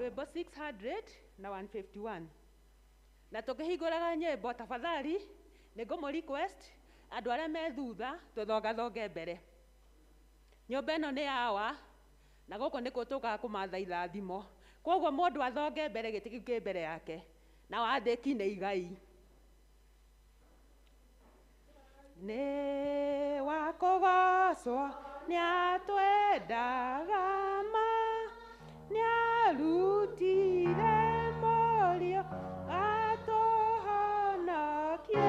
Rwĩmbo 600 na 151. Na tũkĩhingũraga nyĩmbo tafadhali nĩ ngũmũ request andũ arĩa me thutha tũthongathonge mbere. Nyũmba ĩno nĩ yawa na gũkũ nĩkuo tũkaga kũmatha irathimo. Koguo mũndũ athonge mbere gĩtĩ kĩu kĩ mbere yake na wathĩki nĩ igai. Nĩ wa kũgocwo nĩatwendaga ma nĩarutire mũriũ atũhonokie.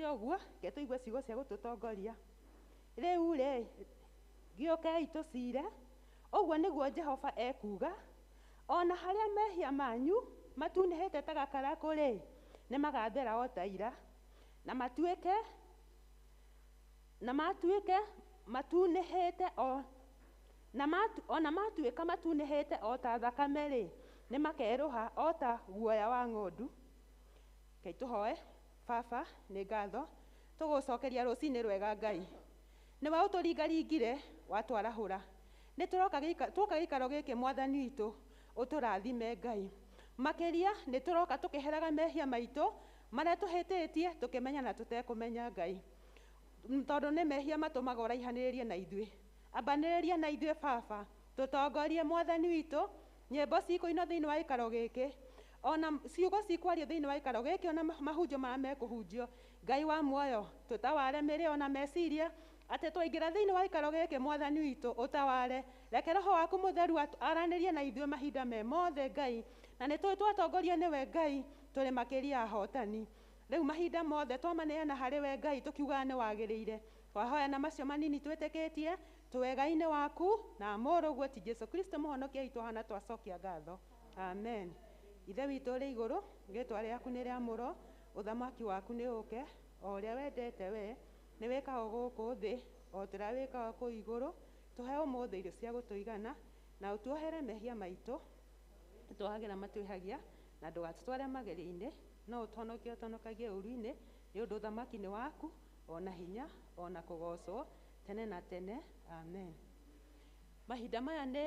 Ũguo ke tũigue ciugo cia gũtũtongoria. Rĩu rĩ gĩũkei tũcire, ũguo nĩguo Jehova ekuuga, ona harĩa mehia manyu matunĩhĩte ta gakarakũ rĩ, nĩmagathera o ta ira, na matuĩke matunĩhĩte o na ona matuĩka matunĩhĩte o ta thakame rĩ, nĩmakerũha o ta guoya wa ng'ondu. Kei tũhoe. Baba, nĩ ngatho tũgũcokeria rũcinĩ rwega Ngai. Nĩwe ũtũringaringire watwarahũra. Nĩ tũroka tuoka gĩikaro gĩkĩ Mwathani witũ ũtũrathime Ngai. Makĩria nĩ tũroka tũkĩheraga mehia maitũ marĩa tũhĩtĩtie tũkĩmenya na tũtekũmenya Ngai. Tondũ nĩ mehia matũmaga ũraihanĩrĩrie na ithuĩ. Ambanĩrĩria na ithuĩ Baba, tũtongorie Mwathani witũ, nyĩmbo cikũinwo thĩinĩ wa gĩikaro gĩkĩ, ona ciugo cikwario thĩinĩ wa gĩikaro gĩkĩ, ona mahunjio marĩa mekũhunjio. Ngai wa muoyo, tũtaware mĩrĩ ona meciria, atĩ twaingĩra thĩinĩ wa gĩikaro gĩkĩ Mwathani witũ ũtaware. Reke Roho waku mũtheru aranĩrie na ithuĩ mahinda me mothe Ngai, na nĩ tũĩ twatongorio nĩwe Ngai, tũrĩ makĩria ahotani. Rĩu mahinda mothe twamaneana harĩ we Ngai, tũkiugaga nĩ wagĩrĩire. Twahoya na macio manini twĩtĩkĩtie tũwegainĩ waku na mũrũguo ti Jesu Kristo mũhonokia witũ hana twacokia ngatho. Amen. Ithe witũ ũrĩ igũrũ, rĩĩtwa rĩaku nĩ rĩamũrwo, ũthamaki waku nĩ ũũke, o ũrĩa wendete we, nĩ wĩkagwo gũkũ thĩ o ta ũrĩa wĩkaga kũu igũrũ. Tũhe ũmũthĩ irio cia gũtũigana, na ũtuohere mehia maitũ, tũhagĩra matwĩhagia, na ndũgatũtware magerio-inĩ, no ũtũhonokie ũtũhonokagie ũũru-inĩ, nĩ ũndũ ũthamaki nĩ waku, ona hinya, ona kũgoocwo tene na tene. Amen. Mahinda maya nĩ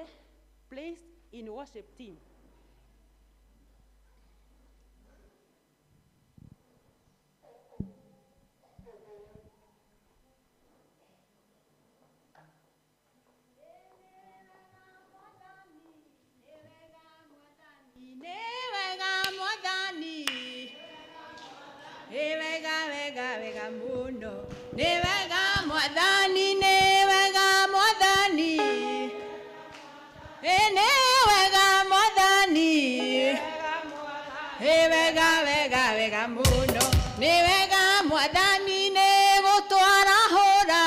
Place in worship team. Nĩ wega Mwathani, nĩ wega wega wega mũno, nĩ wega Mwathani, nĩ wega Mwathani, nĩ wega Mwathani, nĩ wega wega wega mũno, nĩ wega Mwathani, nĩ gũtwarahũra,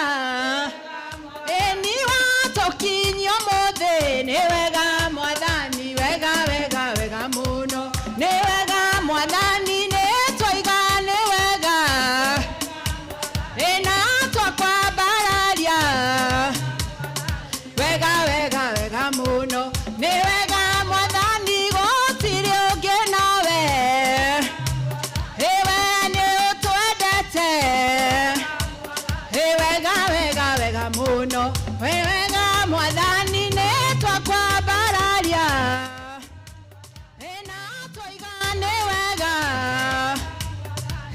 nĩ watũkinyia ũmũthĩ, nĩ wega Mwathani, wega wega wega mũno, nĩ wega Mwathani, nĩ twaiga nĩ wega, na twakwambararia, wega wega wega mũno, nĩ wega Mwathani, gũtirĩ ũngĩ nawe, we nĩ ũtwendete, wega wega wega mũno, wega Mwathani, nĩ twakwambararia, na twaiga nĩ wega,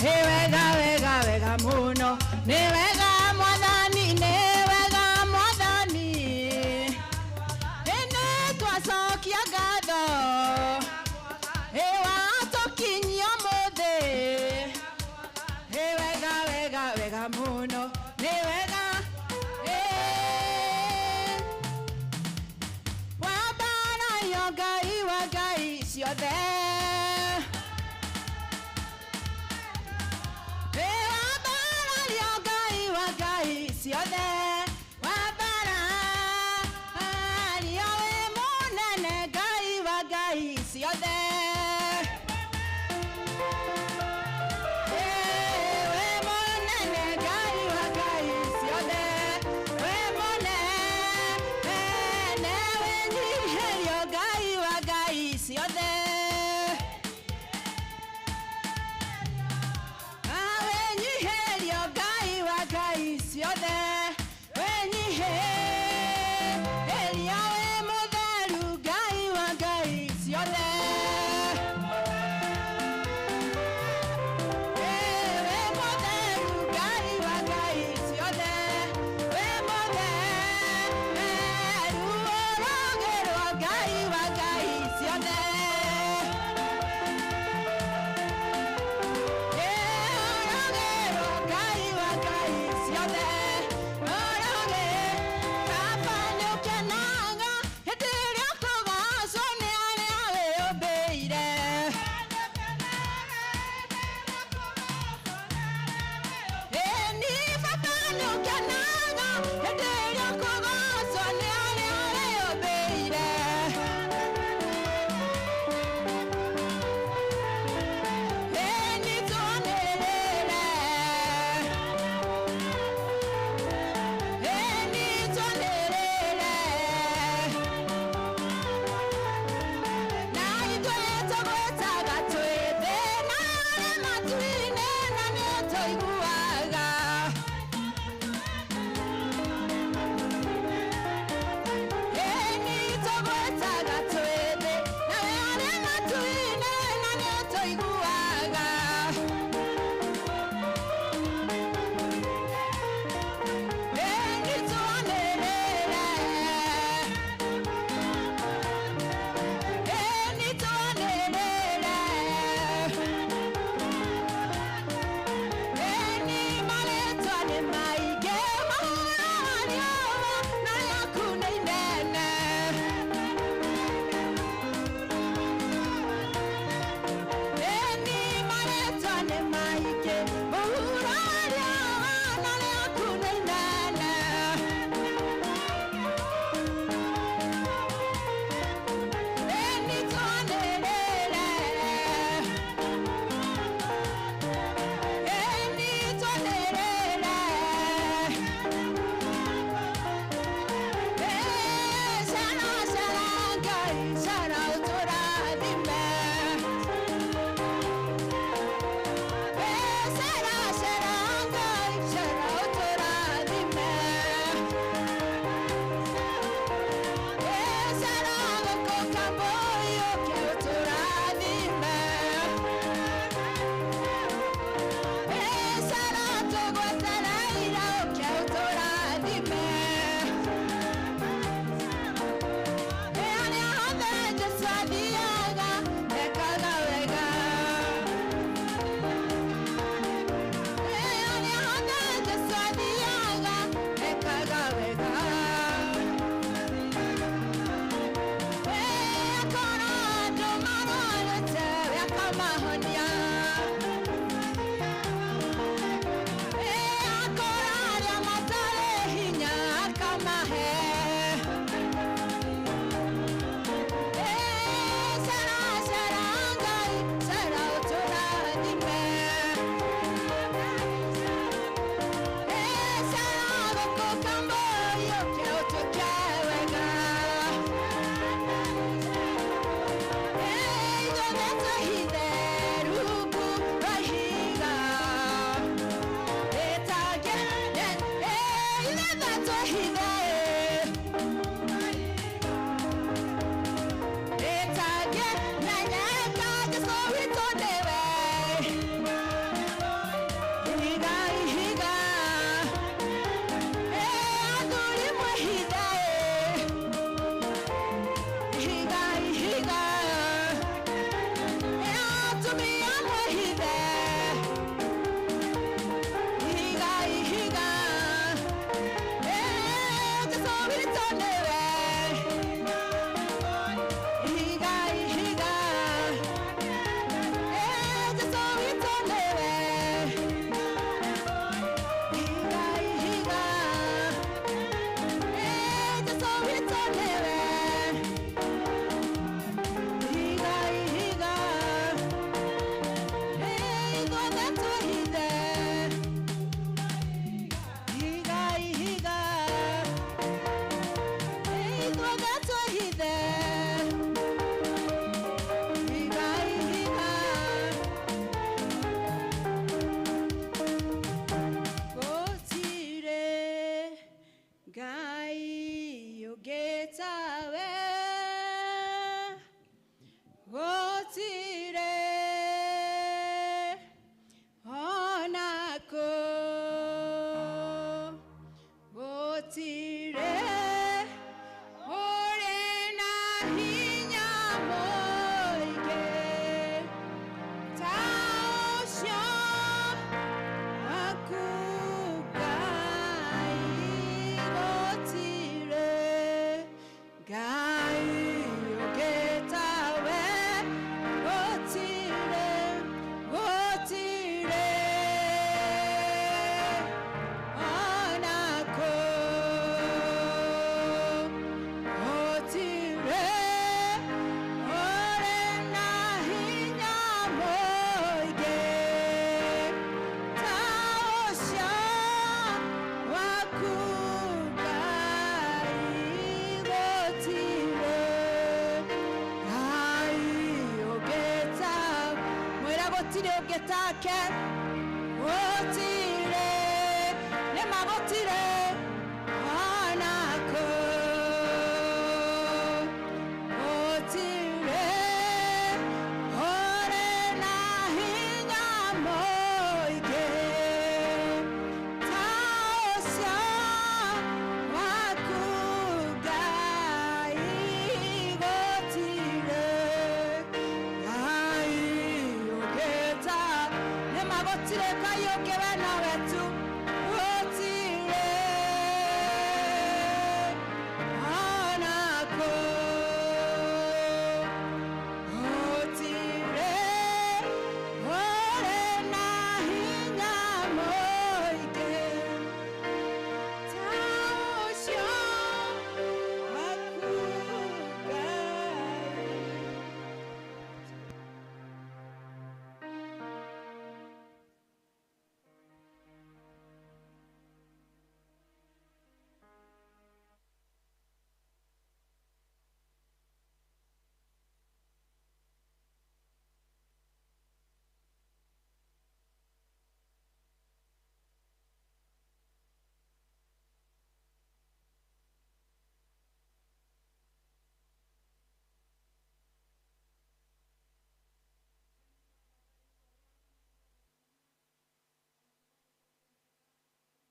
wega wega wega mũno, nĩ wega Mwathani, nĩ wega Mwathani, nĩ twacokia ngatho, watũkinyia ũmũthĩ, wega wega wega mũno, nĩ wega, wambarario Ngai wa ngai ciothe, wambarario Ngai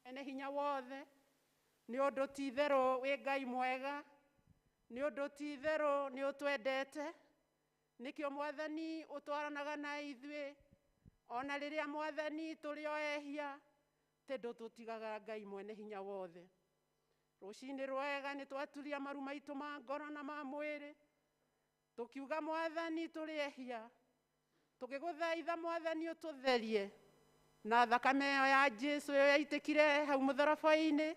Ene hinya wothe ni undu ti itherũ wi Ngai mwega, ni undu ti itherũ ni utwendete, nikio Mwathani utwaranaga na ithuĩ ona rĩrĩa Mwathani tũrĩ o ehia, tĩ ndũtũtigaga Ngai mwene hinya wothe. Rũcinĩ rwega nĩ twaturia maru maitũ ma ngoro na ma mwĩrĩ, tũkiuga Mwathani tũrĩ ehia, tũgĩgũthaitha Mwathani ũtũtherie na thakame ĩyo ya Jesũ ĩyo yaitĩkire hau mũtharaba-inĩ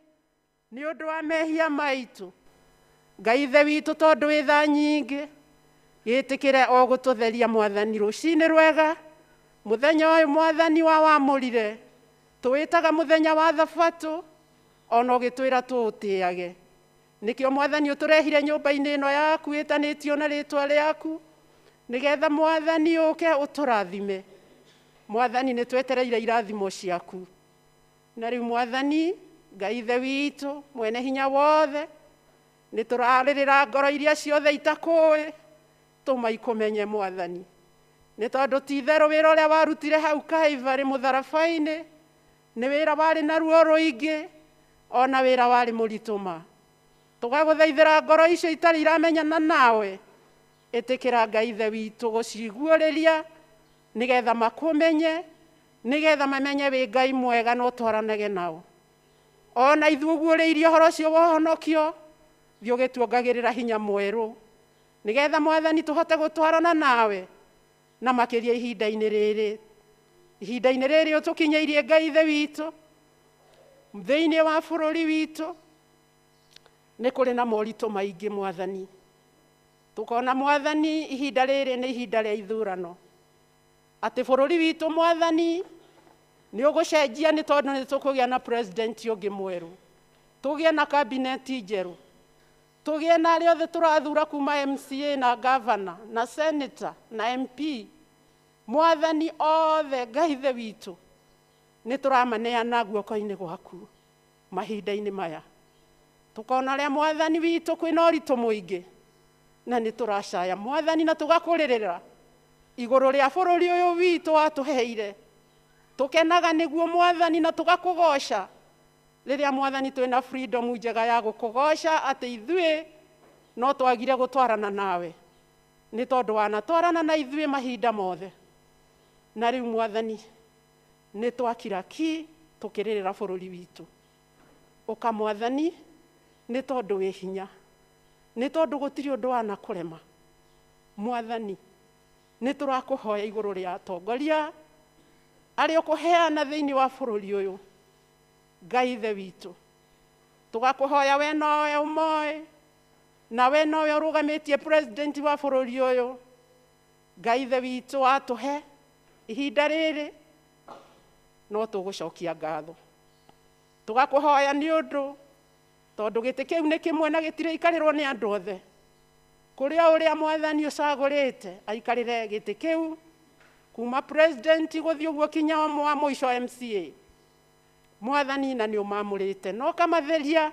nĩ ũndũ wa mehia maitũ. Ngai Ithe witũ tondũ wĩ tha nyingĩ, gĩtĩkĩre o gũtũtheria Mwathani rũcinĩ rwega, mũthenya ũyũ Mwathani wa wamũrire, tũwĩtaga mũthenya wa thabatũ, Ona ũgĩtwĩra tũũtĩage. Nĩkĩo Mwathani ũtũrehire nyũmba-inĩ ĩno yaku ĩtanĩtio na rĩtwa rĩaku, nĩgetha Mwathani ũke ũtũrathime. Mwathani nĩ twetereire irathimo ciaku. Na rĩu Mwathani Ngai Ithe witũ mwene hinya wothe, nĩ tũrarĩrĩra ngoro iria ciothe itakũĩ, tũma ikũmenye Mwathani. Nĩ tondũ ti itherũ wĩra ũrĩa warutire hau Kaivarĩ mũtharaba-inĩ nĩ wĩra warĩ na ruo rũingĩ, ona wĩra warĩ mũritũ ma. Tũgagũthaithĩra ngoro icio itarĩ iramenyana nawe, ĩtĩkĩra Ngai Ithe witũ gũciguũrĩria nĩgetha makũmenye, nĩgetha mamenye wĩ Ngai mwega na ũtwaranage nao. Ona ithuĩ ũguũrĩirie ũhoro ũcio wa ũhonokio, thiĩ ũgĩtuongagĩrĩra hinya mwerũ, nĩgetha Mwathani tũhote gũtwarana nawe na makĩria ihinda-inĩ rĩrĩ. Ihinda-inĩ rĩrĩ ũtũkinyĩirie Ngai Ithe witũ thĩinĩ wa bũrũri witũ nĩ kũrĩ na moritũ maingĩ Mwathani. Tũkona Mwathani ihinda rĩrĩ nĩ ihinda rĩa ithurano, atĩ bũrũri witũ Mwathani nĩ ũgũcenjia nĩ tondũ nĩ tũkũgĩa na president ũngĩ mwerũ, tũgĩe na kabineti njerũ, tũgĩe na arĩa othe tũrathura kuma MCA na governor na senator na MP. Mwathani othe Ngai Ithe witũ nĩ tũramaneana guoko-inĩ gwaku mahinda-inĩ maya. Tũkona ũrĩa Mwathani witũ kwĩna ũritũ mũingĩ, na nĩ tũracaya Mwathani na tũgakũrĩrĩra igũrũ rĩa bũrũri ũyũ witũ watũheire. Tũkenaga nĩguo Mwathani na tũgakũgoca rĩrĩa Mwathani twĩna freedom njega ya gũkũgoca atĩ ithuĩ no twagire gũtwarana nawe, nĩ tondũ wanatwarana na ithuĩ mahinda mothe. Na rĩu Mwathani nĩ twakira ki tũkĩrĩrĩra bũrũri witũ. Ũka Mwathani nĩ tondũ wĩ hinya, nĩ tondũ gũtirĩ ũndũ wanakũrema. Mwathani nĩ tũrakũhoya igũrũ rĩa atongoria arĩa ũkũheana thĩinĩ wa bũrũri ũyũ. Ngai Ithe witũ, tũgakũhoya we nowe ũmoĩ, na we nowe ũrũgamĩtie president wa bũrũri ũyũ. Ngai Ithe witũ atũhe ihinda rĩrĩ, no tũgũcokia ngatho. Tũgakũhoya nĩ ũndũ tondũ gĩtĩ kĩu nĩ kĩmwe na gĩtirĩikarĩrwo nĩ andũ othe. Kũrĩa ũrĩa Mwathani ũcagũrĩte aikarĩre gĩtĩ kĩu kuma president gũthiĩ ũguo kinya wa mũico MCA. Mwathani na nĩ ũmamũrĩte no kamatheria.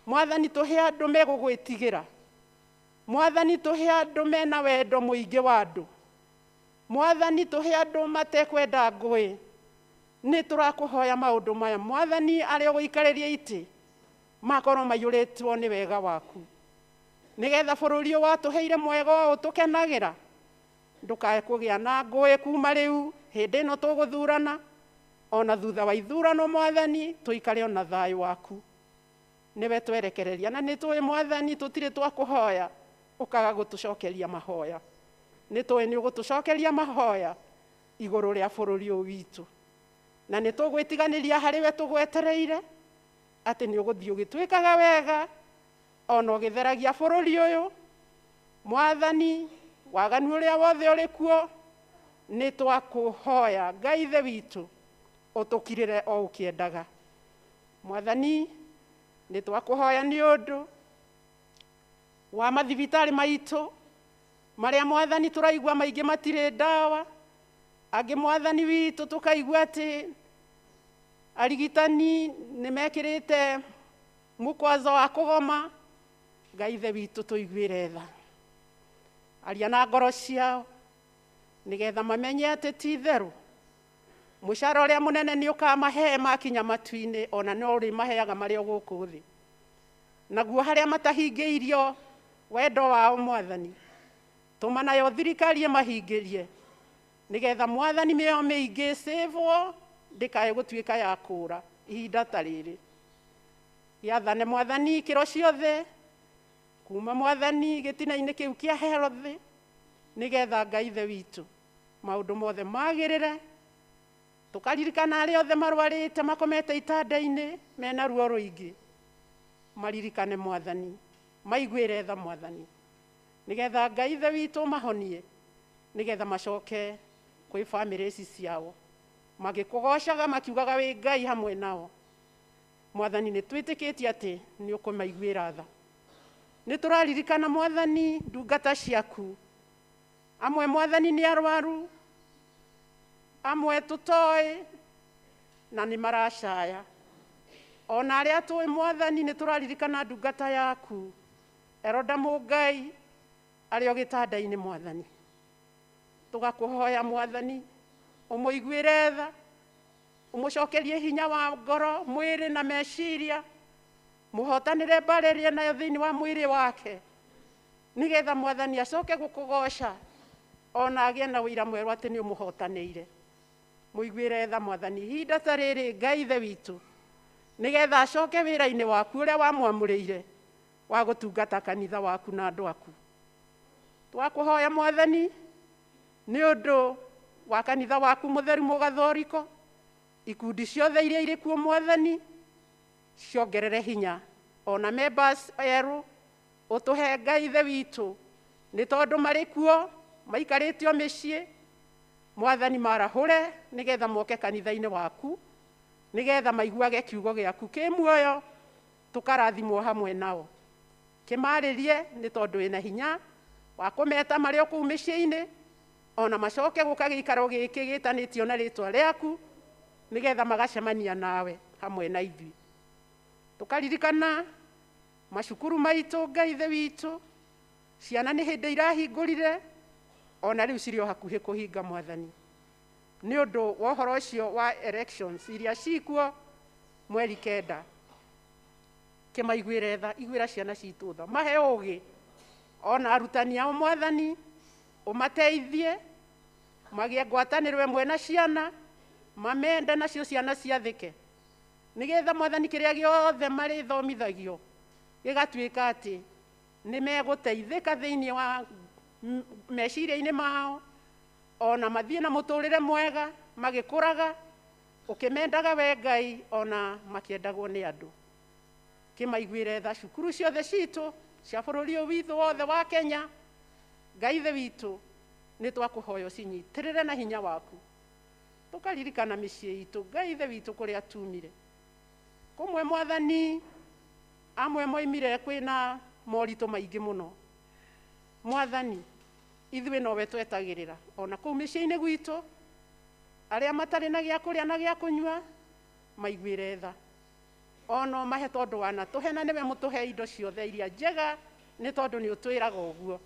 Mwathani tũhe andũ megũgwĩtigĩra. Mwathani tũhe andũ mena wendo mũingĩ wa andũ. Mwathani tũhe andũ matekwenda ngũĩ. Nĩ tũrakũhoya maũndũ maya Mwathani, arĩa ũgũikarĩria itĩ makorwo maiyũrĩtwo nĩ wega waku, nĩgetha bũrũri ũyũ watũheire mwega ũyũ tũkenagĩra ndũkae kũgĩa na ngũĩ kuma rĩu hĩndĩ ĩno tũgũthurana, ona thutha wa ithurano Mwathani tũikare ona thayũ waku. Nĩwe twerekereria na nĩ tũĩ Mwathani tũtirĩ twakũhoya ũkaga gũtũcokeria mahoya. Nĩ tũĩ nĩ ũgũtũcokeria mahoya igũrũ rĩa bũrũri ũyũ witũ, na nĩ tũgwĩtiganĩria harĩ we tũgwetereire atĩ nĩ ũgũthiĩ ũgĩtwĩkaga wega ona ũgĩtheragia bũrũri ũyũ. Mwathani waganu ũrĩa wothe ũrĩ kuo nĩ twakũhoya Ngai Ithe witũ ũtũkirĩre o ũkĩendaga. Mwathani nĩ twakũhoya nĩ ũndũ wa mathibitarĩ maitũ marĩa Mwathani tũraigua maingĩ matirĩ ndawa, angĩ Mwathani witũ tũkaigua atĩ arigitani nĩ mekĩrĩte mũkwazo wa kũgoma. Ngai Ithe witũ tũiguĩre tha, aria na ngoro ciao nĩgetha mamenye atĩ ti itherũ mũcara ũrĩa mũnene nĩ ũkamahe makinya matu-inĩ, ona no ũrĩmaheaga marĩ o gũkũ thĩ. Naguo harĩa matahingĩirio wendo wao Mwathani, tũma nayo thirikari ĩmahingĩrie, nĩgetha Mwathani mĩoyo mĩingĩ ĩcĩvwo ndĩkae gũtuĩka ya kũũra ihinda ta rĩrĩ. Gĩathane Mwathani ikĩro ciothe kuma Mwathani gĩtina-inĩ kĩu kĩa health, nĩgetha Ngai Ithe witũ maũndũ mothe magĩrĩre. Tũkaririkana arĩa othe marwarĩte makomete itanda-inĩ mena ruo rũingĩ, maririkane Mwathani, maiguĩre tha Mwathani, nĩgetha Ngai Ithe witũ mahonie, nĩgetha macoke kwĩ bamĩrĩ ici ciao magĩkũgocaga makiugaga wĩ Ngai hamwe nao. Mwathani nĩ twĩtĩkĩtie atĩ nĩ ũkũmaiguĩra tha. Nĩ tũraririkana Mwathani ndungata ciaku. Amwe Mwathani nĩ arwaru, amwe tũtoĩ na nĩ maracaya. Ona arĩa tũĩ Mwathani nĩ tũraririkana ndungata yaku Eroda Mũngai arĩ o gĩtanda-inĩ Mwathani. Tũgakũhoya Mwathani ũmũiguĩre tha, ũmũcokerie hinya wa ngoro, mwĩrĩ na meciria, mũhotanĩre mbara ĩrĩa nayo thĩinĩ wa mwĩrĩ wake, nĩgetha Mwathani acoke gũkũgoca ona agĩe na ũira mwerũ atĩ nĩ ũmũhotanĩire. Mũiguĩre tha Mwathani ihinda ta rĩrĩ Ngai Ithe witũ, nĩgetha acoke wĩra-inĩ waku ũrĩa wamwamũrĩire wa gũtungata kanitha waku na andũ aku. Twakũhoya Mwathani nĩ ũndũ wa kanitha waku mũtheru mũgathoriko, ikundi ciothe iria irĩ kuo Mwathani ciongerere hinya, ona members erũ ũtũhe Ngai Ithe witũ, nĩ tondũ marĩ kuo maikarĩtio mĩciĩ. Mwathani marahũre nĩgetha moke kanitha-inĩ waku, nĩgetha maiguage kiugo gĩaku kĩ muoyo, tũkarathimwo hamwe nao. Kĩmarĩrie nĩ tondũ wĩna hinya wa kũmeta marĩ o kũu mĩciĩ-inĩ, ona macoke gũka gĩikaro gĩkĩ gĩtanĩtio na rĩtwa rĩaku, nĩgetha magacemania nawe hamwe na ithuĩ. Tũkaririkana macukuru maitũ Ngai Ithe witũ, ciana nĩ hĩndĩ irahingũrire, ona rĩu cirĩ o hakuhĩ kũhinga Mwathani. Nĩ ũndũ wa ũhoro ũcio wa elections iria cikuo mweri 9, kĩmaiguĩre tha, iguĩra ciana citũ tha, mahe ũgĩ ona arutani ao Mwathani, ũmateithie magĩe ngwatanĩro ĩmwe na ciana, mamende nacio ciana ciathĩke, nĩgetha Mwathani kĩrĩa gĩothe marĩthomithagio gĩgatuĩka atĩ nĩ megũteithĩka thĩinĩ wa meciria-inĩ mao, ona mathiĩ na mũtũrĩre mwega magĩkũraga, ũkĩmendaga we Ngai ona makĩendagwo nĩ andũ. Kĩmaiguĩre tha cukuru ciothe citũ cia bũrũri ũyũ witũ wothe wa Kenya. Ngai Ithe witũ nĩ twakũhoya ũcinyitĩrĩre na hinya waku. Tũkaririkana mĩciĩ itũ Ngai Ithe witũ kũrĩa tumire. Kũmwe Mwathani amwe moimire kwĩna moritũ maingĩ mũno. Mwathani ithuĩ nowe twetagĩrĩra ona kũu mĩciĩ-inĩ gwitũ, arĩa matarĩ na gĩa kũrĩa na gĩa kũnyua maiguĩre tha, ona mahe tondũ wanatũhe na nĩwe mũtũhe indo ciothe iria njega, nĩ tondũ nĩ ũtwĩraga ũguo.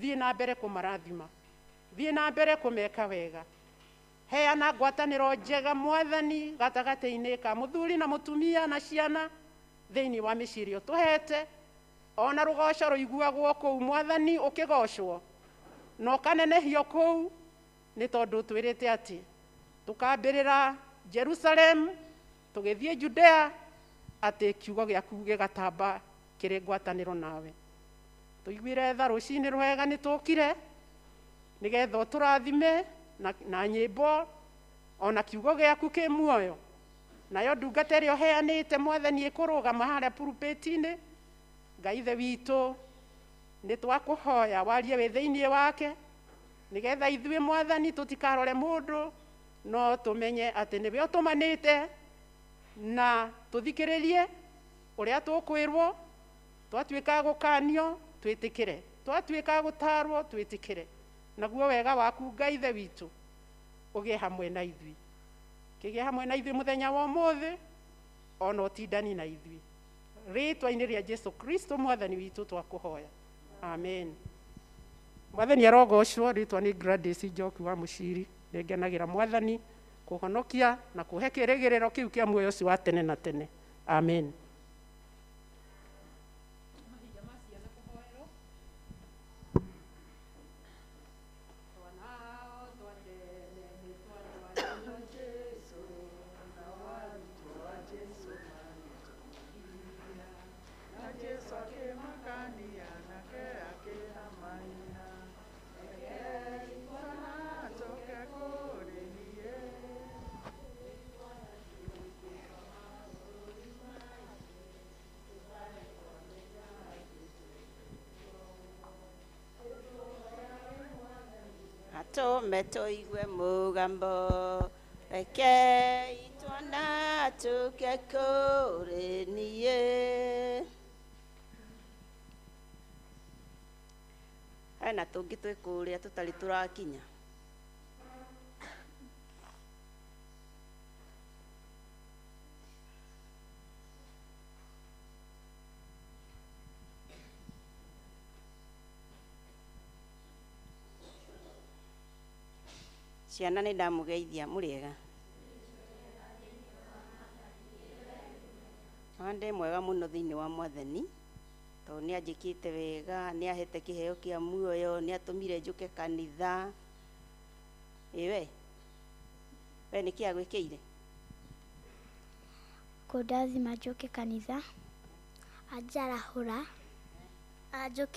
Thiĩ na mbere kũmarathima, thiĩ na mbere kũmeka wega, heana ngwatanĩro njega Mwathani gatagatĩ-inĩ ka mũthuri na mũtumia na ciana thĩinĩ wa mĩciĩ ĩrĩa ũtũhete, ona rũgoco rũiguagwo kũu Mwathani ũkĩgocwo na ũkanenehio kũu, nĩ tondũ ũtwĩrĩte atĩ tũkambĩrĩra Jerusalem tũgĩthiĩ Judea, atĩ kiugo gĩaku gĩgatamba kĩrĩ ngwatanĩro nawe. Tũiguĩre tha rũcinĩ rwega nĩ tũkire, nĩgetha ũtũrathime na nyĩmbo ona kiugo gĩaku kĩ muoyo. Nayo ndungata ĩrĩa ũheanĩte Mwathani ĩkũrũgama harĩa pulpit-inĩ, Ngai Ithe witũ nĩ twakũhoya warie wĩ thĩinĩ wake, nĩgetha ithuĩ Mwathani tũtikarore mũndũ, no tũmenye atĩ nĩwe ũtũmanĩte, na tũthikĩrĩrie ũrĩa tũkwĩrwo, twatuĩka gũkanio twĩtĩkĩre, twatuĩka gũtarwo twĩtĩkĩre, naguo wega waku Ngai Ithe witũ ũgĩe hamwe na ithuĩ. Kĩgĩe hamwe na ithuĩ mũthenya wa ũmũthĩ, ona ũtindani na ithuĩ. Rĩtwa-inĩ rĩa Jesu Kristo Mwathani witũ twakũhoya, amen. Mwathani arogocwo. Rĩtwa nĩ Gladys Njoki wa Mũciri. Nĩngenagĩra Mwathani kũhonokia na kũhe kĩrĩgĩrĩro kĩu kĩa muoyo ũcio wa tene na tene, amen. Mahinda ma ciana kũhoerwo. Twana twa tene nĩ twatwarirwo Jesũ, na arutwo a Jesũ magĩtũmithia. Na Jesũ akĩmakania nake akĩra manyina, rekei twana tũke kũrĩ niĩ. Atũme tũigue mũgambo, rekei twana Tũke kũrĩ niĩ. Hena tũngĩ twĩ kũrĩa tũtarĩ tũrakinya. Ciana nĩ ndamũgeithia, mũrĩega? Ona ndĩ mwega mũno thĩinĩ wa Mwathani, tondũ nĩ anjĩkĩte wega, nĩ ahete kĩheo kĩa muoyo, nĩ atũmire njũke kanitha. Ĩ we, we nĩkĩ agwĩkĩire? Kũndathima njũke kanitha, anjarahũra, anjũkĩria.